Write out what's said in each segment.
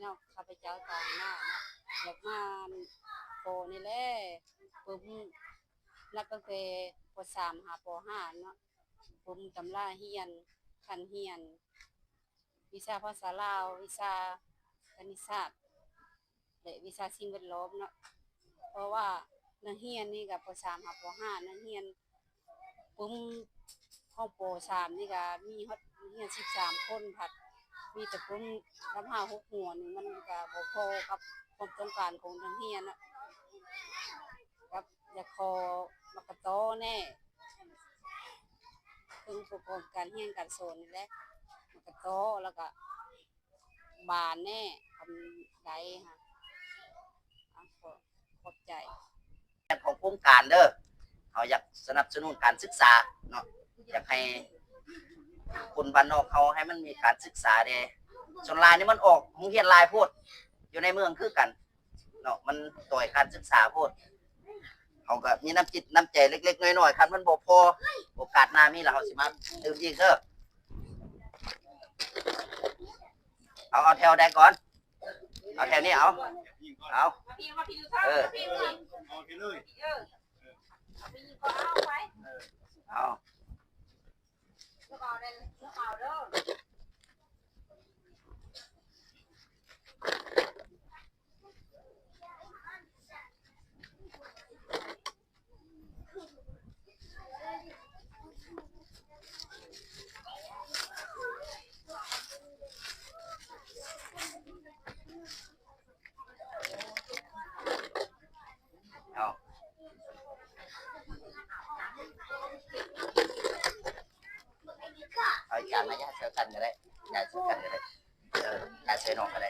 ເນາະ ຂ້າພະເຈົ້າຕາງໜ້າເນາະ ຢາກມາຂໍນີ້ແຫຼະ ປຶ້ມ ນັບຕັ້ງແຕ່ ປໍສາມ ຫາ ປໍຫ້າ ເນາະ ປຶ້ມຕຳລາຮຽນ ຂັ້ນຮຽນ ວິຊາພາສາລາວ ວິຊາຄະນິດສາດ ແລະ ວິຊາສິ່ງແວດລ້ອມເນາະ ເພາະວ່ານັກຮຽນນີ້ກໍ ປໍສາມ ຫາ ປໍຫ້າ ນັກຮຽນ ປຶ້ມ ຫ້ອງ ປໍສາມ ນີ້ກໍມີຮອດນັກຮຽນສິບສາມຄົນ ພັດມີແຕ່ປຶ້ມລຳຫ້າຫົກຫົວນີ້ ມັນກໍບໍ່ພໍກັບຄວາມຕ້ອງການຂອງນັກຮຽນເນາະ ກັບຢາກຂໍໝາກກະຕໍແດ່ ເຄື່ອງອຸປະກອນການຮຽນການສອນນີ້ແຫຼະ ໝາກກະຕໍ ແລ້ວກໍ ບານແດ່ ຄັນໄດ້ຫະ ອາ ຂໍ ຂອບໃຈ ຂອງໂຄງການເດີ ເຮົາຢາກສະໜັບສະໜູນການສຶກສາເນາະ ຢາກໃຫ້ຄົນບ້ານນອກເຮົາໃຫ້ມັນມີການສຶກສາແດ່ ສ່ວນຫຼາຍນີ້ມັນອອກໂຮງຮຽນຫຼາຍໂພດ ຢູ່ໃນເມືອງຄືກັນ ເນາະ ມັນຕ້ອຍການສຶກສາໂພດ ເຮົາກໍມີນ້ຳຈິດນ້ຳໃຈເລັກໆນ້ອຍໆ ຄັນມັນບໍ່ພໍ ໂອກາດໜ້າມີແລ້ວເຮົາຊິມາຕື່ມອີກເດີ ເອົາ ເອົາແຖວໃດກ່ອນ ເອົາແຖວນີ້ ເອົາ ເອົາ ເອີ ເອົາ. ເອົາ ເອົາຈານມາຢາດໃສ່ກັນກໍໄດ້ ຢາດໃສ່ກັນກໍໄດ້ ເອີ ຢາດໃສ່ນ້ອງກໍໄດ້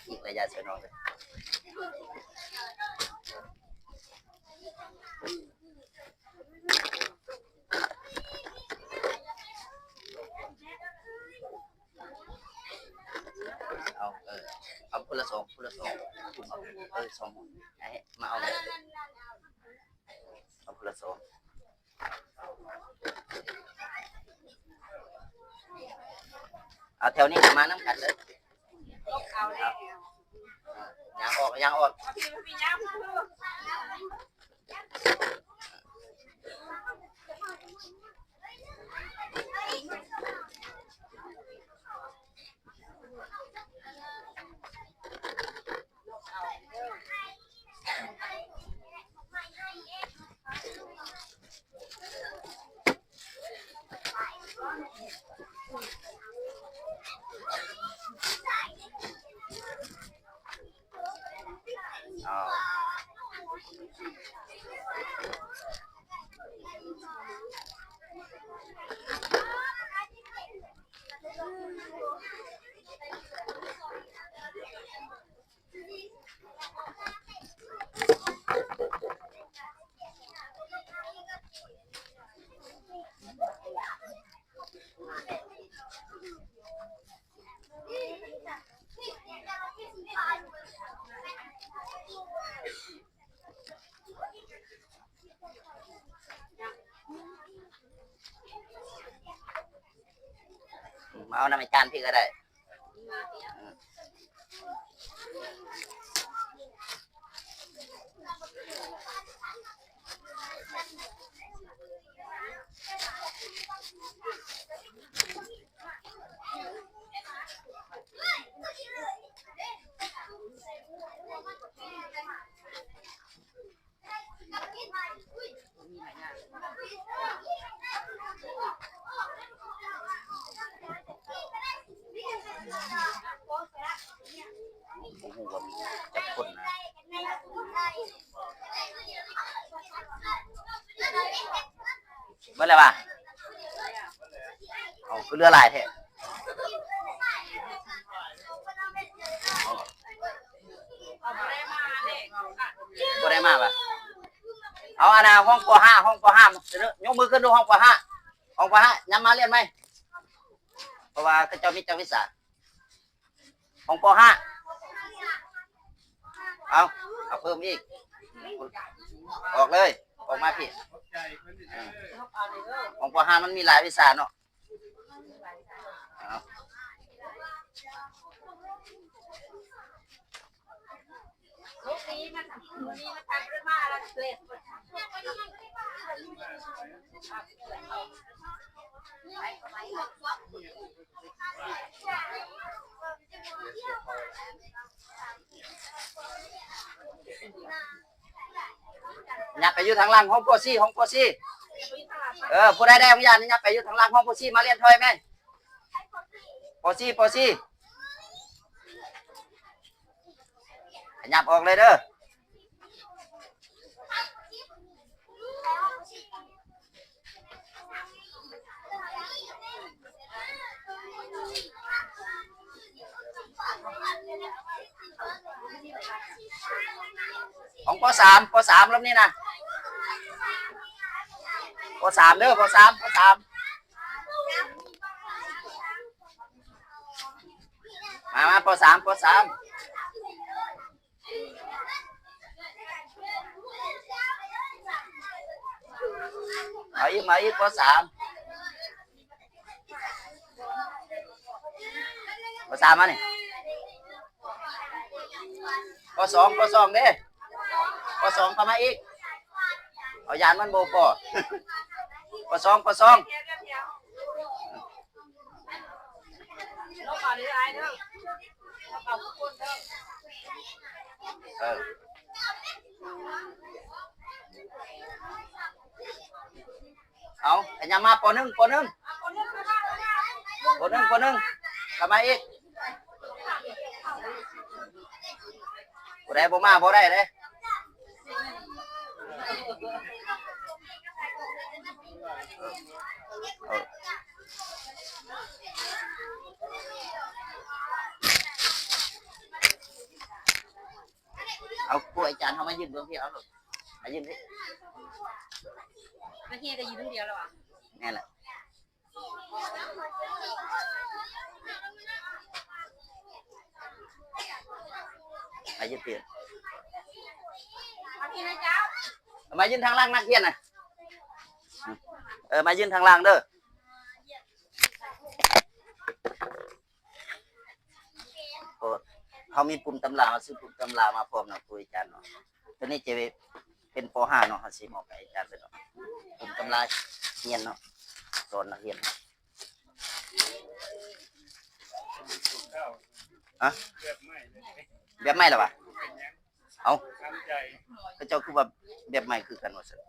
ອີກແລ້ວຢາດໃສ່ນ້ອງເດີ. ເອົາ ເອີ ເອົາຄົນລະສອງ ຄົນລະສອງ ເອົາ ເອີ ສອງ ໃຫ້ມາເອົາ ເອົາຄົນລະສອງ ເອົາແຖວນີ້ກໍມານຳກັນເລີຍ. ເອົາ ເອົາ ຍ່າງອອກ ຍ່າງອອກ. ມາເອົານຳອາຈານພີ້ກໍໄດ້. ບໍ່ຮູ້ວ່າມີຈັກຄົນນະ. ເບິດແລ້ວຫວາ? ເອົາ ຄືເຫຼືອຫຼາຍແທ້? ບໍ່ໄດ້ມາຫວາ? ເອົາ ອັນນ່າ ຫ້ອງ ປໍຫ້າ ຫ້ອງ ປໍຫ້າ ຍົກມືຂຶ້ນດູ ຫ້ອງ ປໍຫ້າ ຫ້ອງ ປໍຫ້າ ຍັບມາລຽນໃໝ່ ເພາະວ່າເຂົາເຈົ້າມີຈັກວິຊາ. ຂອງ ປໍຫ້າ ເອົາ ເອົາເພີ່ມອີກ ອອກເລີຍ ອອກມາພີ້. ຂອງ ປໍຫ້າ ມັນມີຫຼາຍວິຊາເນາະ. ເອົາ ຫຍັບໄປຢູ່ທາງຫຼັງຫ້ອງປໍສີ່ ຫ້ອງປໍສີ່. ເອີ ຜູ້ໃດໄດ້ອະນຸຍາດຫຍັບໄປຢູ່ທາງຫຼັງຫ້ອງປໍສີ່ ມາລຽນຖອຍແມ່. ປໍສີ່ ປໍສີ່ ຂະຫຍັບອອກເລີຍເດີ. ຂອງ ປໍສາມ ປໍສາມ ລຳນີ້ນະ ປໍສາມ ເດີ ປໍສາມ ປໍສາມ ມາ ມາ ປໍສາມ ປໍສາມ. ມາອີກ ມາອີກ ປໍສາມ ປໍສາມ ມານີ້ ປໍສອງ ປໍສອງ ເດ້ ປໍສອງ ເຂົ້າມາອີກ ເອົາ ຢ້ານມັນບໍ່ພໍ ປໍສອງ ປໍສອງ. ເອີ ເອົາ ຂະຫຍັບມາ ປໍໜຶ່ງ ປໍໜຶ່ງ ປໍໜຶ່ງ ປໍໜຶ່ງ ເຂົ້າມາອີກ. ຜູ້ໃດບໍ່ມາບໍ່ໄດ້ເດ້. ເອົາ ພວກອາຈານເຮົາມາຢືນເບິ່ງພີ້ ເອົາໂລດ ມາຢືນພີ້ ນັກຮຽນກໍຢູ່ຄົນດຽວແລ້ວຫວາ ແມ່ນແຫຼະ. ມາຢືນພີ້ ມາຢືນທາງຫຼັງນັກຮຽນນະ ເອີ ມາຢືນທາງຫຼັງເດີ. ໂອ້ ເຮົາມີປຸ່ມຕຳລາ ເຮົາຊື້ປຸ່ມຕຳລາມາພ້ອມເນາະ ຄູອາຈານເນາະ. ໂຕນີ້ຈະເປັນ ປໍຫ້າ ເນາະ ເຮົາຊິມອບໃຫ້ອາຈານເພິ່ນເນາະ ເປັນຕຳລາຮຽນເນາະ ສອນນັກຮຽນ. ຮະ ແບບໃໝ່ແລ້ວຫວາ? ເອົ້າ ເຂົາເຈົ້າຄືວ່າແບບໃໝ່ຄືກັນວ່າຊັ້ນ?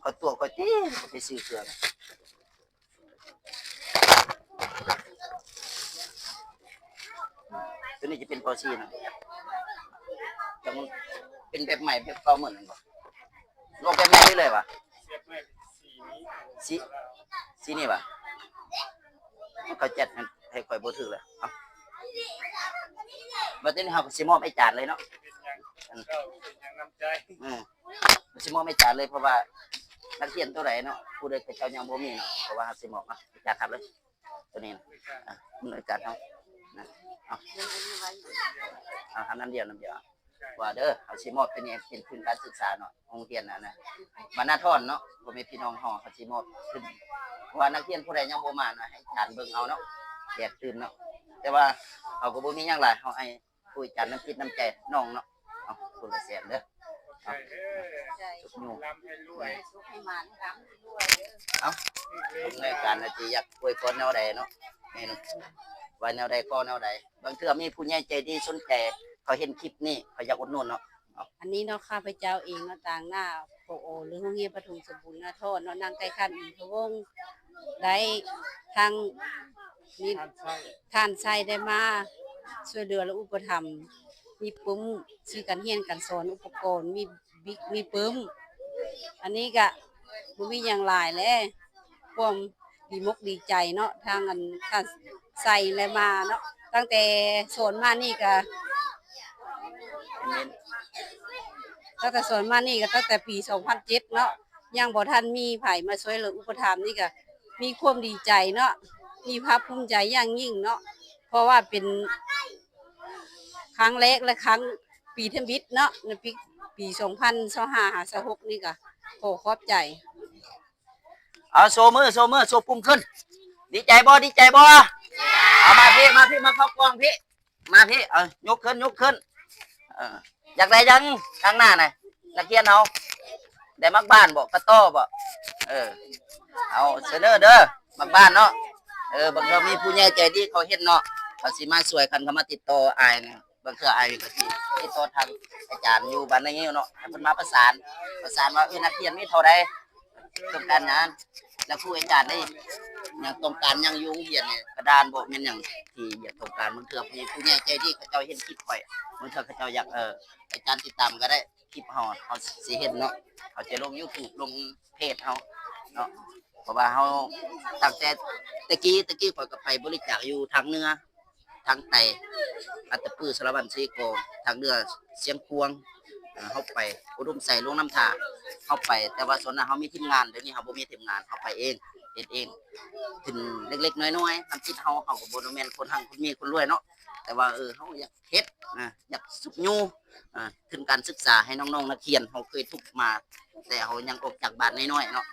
ເຂົາຕົວະຂ້ອຍຕິ ຂ້ອຍໄປຊື້ເຄື່ອງ. ໂຕນີ້ຈະເປັນ ປໍສີ່ ນະ ແຕ່ມັນເປັນແບບໃໝ່ ແບບເກົ່າໝົດແມ່ນບໍ່? ອອກແບບໃໝ່ເລີຍຫວາ? ສີ ສີນີ້ຫວາ? ເຂົາຈັດໃຫ້ຂ້ອຍບໍ່ຖືກແລ້ວ. ເອົ້າ ບັດນີ້ເຮົາກໍຊິມອບໃຫ້ອາຈານເລີຍເນາະ. ເອີ ຊິມອບໃຫ້ອາຈານເລີຍ ເພາະວ່ານັກຮຽນໂຕໃດເນາະ ຜູ້ໃດເຂົາເຈົ້າຍັງບໍ່ມີເນາະ ເພາະວ່າເຮົາຊິມອບເນາະ ອາຈານຮັບເລີຍ ໂຕນີ້ນະ ອາ ອຳນວຍການເຮົານະ ເອົາ ເອົາ ອັນດຽວ ອັນດຽວ ວ່າເດີ ເຮົາຊິມອບໂຕນີ້ເປັນທຶນການສຶກສາເນາະ ໂຮງຮຽນນະ ນະ ບ້ານນາທອນເນາະ ພໍ່ແມ່ພີ່ນ້ອງເຮົາ ເຮົາຊິມອບທຶນ ເພາະວ່ານັກຮຽນຜູ້ໃດຍັງບໍ່ມານະ ໃຫ້ອາຈານເບິ່ງເອົາເນາະ ແຈກຕື່ມເນາະ ແຕ່ວ່າເຮົາກໍບໍ່ມີຫຍັງຫຼາຍ ເຮົາໃຫ້ ຄຸຍກັນນ້ຳຈິດນ້ຳໃຈນ້ອງເນາະ ເອົາ ຄົນລະແສນເດີ ເອົາ ໃຈ ສຸກຢູ່ ລ່ຳໃຫ້ລວຍ ສຸກໃຫ້ໝານ ລ່ຳໃຫ້ລວຍເດີ ເອົາ ໃນການທີ່ຢາກອວຍພອນແນວໃດເນາະ ແມ່ນວ່າແນວໃດຂໍແນວໃດ ບາງເທື່ອມີຜູ້ໃຫຍ່ໃຈດີສົນໃຈ ເຂົາເຫັນຄລິບນີ້ ເຂົາຢາກອຸດໜູນເນາະ ເອົາ ອັນນີ້ເນາະ ຂ້າພະເຈົ້າເອງເນາະ ຕາງໜ້າ ປອ ຫຼື ໂຮງຮຽນປະຖົມສົມບູນນາທອນເນາະ ນາງໄກ່ ຄຳ ອິນທະວົງ ໄດ້ທັງມີທ່ານໄຊໄດ້ມາຊ່ວຍເຫຼືອ ແລະ ອຸປະຖຳ ມີປຶ້ມ ສື່ການຮຽນການສອນ ອຸປະກອນ ມີບິກ ມີປຶ້ມ ອັນນີ້ກະບໍ່ມີຫຍັງຫຼາຍແຫຼະ ຄວາມດີມົກດີໃຈເນາະ ທາງອັນທ່ານໄຊໄດ້ມາເນາະ ຕັ້ງແຕ່ສອນມານີ້ກະ ແມ່ນ ຕັ້ງແຕ່ສອນມານີ້ກະຕັ້ງແຕ່ປີສອງພັນເຈັດເນາະ ຍັງບໍ່ທັນມີໃຜມາຊ່ວຍເຫຼືອອຸປະຖຳ ນີ້ກະມີຄວາມດີໃຈເນາະ ມີພາກພູມໃຈຢ່າງຍິ່ງເນາະ ເພາະວ່າເປັນຄັ້ງແລກ ແລະ ຄັ້ງປີທຳອິດເນາະ ໃນປີ ປີສອງພັນຊາວຫ້າ ຫາ ຊາວຫົກນີ້ກະຂໍຂອບໃຈ. ເອົາ ໂຊມື ໂຊມື ໂຊປຸ່ມຂຶ້ນ ດີໃຈບໍ່? ດີໃຈບໍ່? ເອົາ ມາພີ້ ມາພີ້ ມາເຂົ້າກ້ອງພີ້ ມາພີ້ ເອົາ ຍົກຂຶ້ນ ຍົກຂຶ້ນ ເອີ ຢາກໄດ້ຫຍັງທາງໜ້ານະ ນັກຮຽນເຮົາ? ໄດ້ໝາກບານບໍ່? ກະຕໍ້ບໍ່? ເອີ ເອົາສະເໜີເດີ ໝາກບານເນາະ. ເອີ ບາງເທື່ອມີຜູ້ໃຫຍ່ໃຈດີເຂົາເຫັນເນາະ ເຂົາຊິມາຊ່ວຍກັນ ເຂົາມາຕິດຕໍ່ອ້າຍນະ. ບາງເທື່ອອ້າຍກໍຊິຕິດຕໍ່ທາງອາຈານຢູ່ບ້ານນາງິ້ວເນາະ ໃຫ້ເພິ່ນມາປະສານ ປະສານວ່າ ເອີ ນັກຮຽນມີເທົ່າໃດ ຕ້ອງການຫຍັງ ແລ້ວຄູອາຈານໄດ້ຫຍັງ ຕ້ອງການຫຍັງຢູ່ໂຮງຮຽນນີ້ ກະດານບໍ່ ແມ່ນຫຍັງທີ່ຢາກຕ້ອງການ. ບາງເທື່ອຜູ້ ຜູ້ໃຫຍ່ໃຈດີເຂົາເຈົ້າເຫັນຄລິບຂ້ອຍ ບາງເທື່ອເຂົາເຈົ້າຢາກ ເອີ ອາຈານຕິດຕາມກໍໄດ້ ຄລິບເຮົາ ເຮົາຊິເຫັນເນາະ ເຮົາຈະລົງຢູທູບ ລົງເພຈເຮົາເນາະ. ເພາະວ່າເຮົາຕັ້ງແຕ່ແຕ່ກີ້ ແຕ່ກີ້ຂ້ອຍກໍໄປບໍລິຈາກຢູ່ທາງເໜືອ ທາງໃຕ້ ອັດຕະປື ສາລະວັນ ເຊໂກ ທາງເໜືອ ຊຽງຂວາງ ເຮົາໄປອຸດົມໄຊ ຫຼວງນ້ຳທາ ເຮົາໄປ ແຕ່ວ່າສ່ວນນັ້ນເຮົາມີທີມງານ ດຽວນີ້ເຮົາບໍ່ມີທີມງານ ເຮົາໄປເອງ ເຮັດເອງ ທຶນເລັກໆນ້ອຍໆ ນຳຈິດເຮົາ ເຮົາກໍບໍ່ໄດ້ແມ່ນຄົນຮັ່ງຄົນມີຄົນລວຍເນາະ ແຕ່ວ່າ ເອີ ເຮົາຢາກເຮັດນະ ຢາກຊຸກຍູ້ ອາ ທຶນການສຶກສາໃຫ້ນ້ອງໆນັກຮຽນ ເຮົາເຄີຍທຸກມາ ແຕ່ເຮົາຍັງອອກຈາກບ້ານນ້ອຍໆເນາະ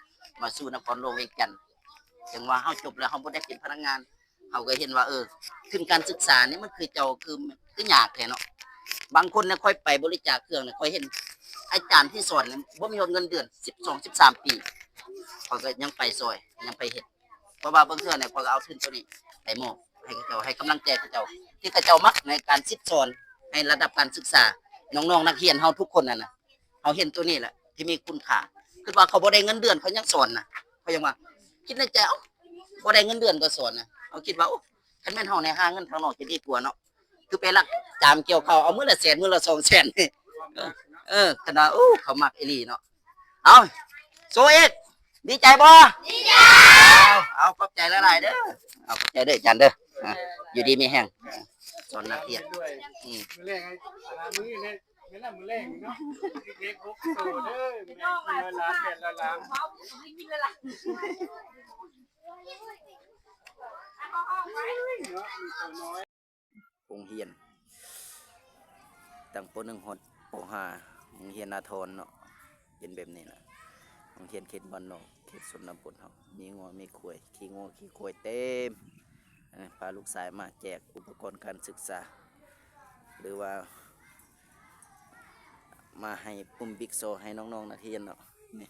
ມາສູ່ນະຄອນຫຼວງວຽງຈັນ ເຖິງວ່າເຮົາຈົບແລ້ວ ເຮົາບໍ່ໄດ້ເປັນພະນັກງານ ເຮົາກໍເຫັນວ່າ ເອີ ທຶນການສຶກສານີ້ມັນຄືເຈົ້າ ຄື ຄືຍາກແທ້ເນາະ. ບາງຄົນນະ ຂ້ອຍໄປບໍລິຈາກເຄື່ອງນະ ຂ້ອຍເຫັນອາຈານທີ່ສອນນະ ບໍ່ມີຮອດເງິນເດືອນ ສິບສອງ ສິບສາມປີ ຂ້ອຍກໍຍັງໄປຊ່ອຍ ຍັງໄປເຮັດ ເພາະວ່າບາງເທື່ອນະ ຂ້ອຍກໍເອົາທຶນໂຕນີ້ໄປມອບໃຫ້ເຂົາເຈົ້າ ໃຫ້ກຳລັງໃຈເຂົາເຈົ້າ ທີ່ເຂົາເຈົ້າມັກໃນການສິດສອນ ໃຫ້ລະດັບການສຶກສາ ນ້ອງໆນັກຮຽນເຮົາທຸກຄົນນັ້ນນະ ເຮົາເຫັນໂຕນີ້ແຫຼະທີ່ມີຄຸນຄ່າ ຄິດວ່າເຂົາບໍ່ໄດ້ເງິນເດືອນເຂົາຍັງສອນນະ ເຂົາຍັງວ່າ ຄິດໃນໃຈ ເອົ້າ ບໍ່ໄດ້ເງິນເດືອນກໍສອນນະ ເຮົາຄິດວ່າ ໂອ້ ຄັນແມ່ນເຮົານີ້ຫາເງິນທາງນອກຈະດີກວ່າເນາະ ຄືໄປລັກຈາມກ່ຽວເຂົ້າ ເອົາມື້ລະແສນ ມື້ລະສອງແສນ ເອີ ເອີ ຂະໜາດ ໂອ້ ເຂົາມັກອີ່ຫຼີເນາະ. ເອົາ ໂຊອີກ ດີໃຈບໍ່? ດີໃຈ. ເອົາ ເອົາ ຂອບໃຈຫຼາຍໆເດີ ເອົາ ຂອບໃຈເດີອາຈານເດີ ອ່າ ຢູ່ດີມີແຮງ ອ່າ ສອນນັກຮຽນ ອືມ ມື້ແລງ ອ່າ ມື້ນີ້ ແມ່ນລະມື້ແລງເນາະ ເດັກຫົກໂຕເດີ ແມ່ນ ຮ້ອຍລ້ານ ແປດຮ້ອຍລ້ານ ໂຮງຮຽນ ຕັ້ງ ປໍໜຶ່ງ ຮອດ ປໍຫ້າ ໂຮງຮຽນນາທອນເນາະ ເປັນແບບນີ້ລະ ໂຮງຮຽນເຂດບ້ານນອກ ເຂດຊົນນະບົດເຮົາ ມີງົວມີຄວາຍ ຂີ່ງົວຂີ່ຄວາຍເຕັມ ພາລູກຊາຍມາແຈກອຸປະກອນການສຶກສາ ຫຼືວ່າ ມາໃຫ້ປຸ້ມບິກໂຊໃຫ້ນ້ອງໆນັກຮຽນເນາະ ນີ້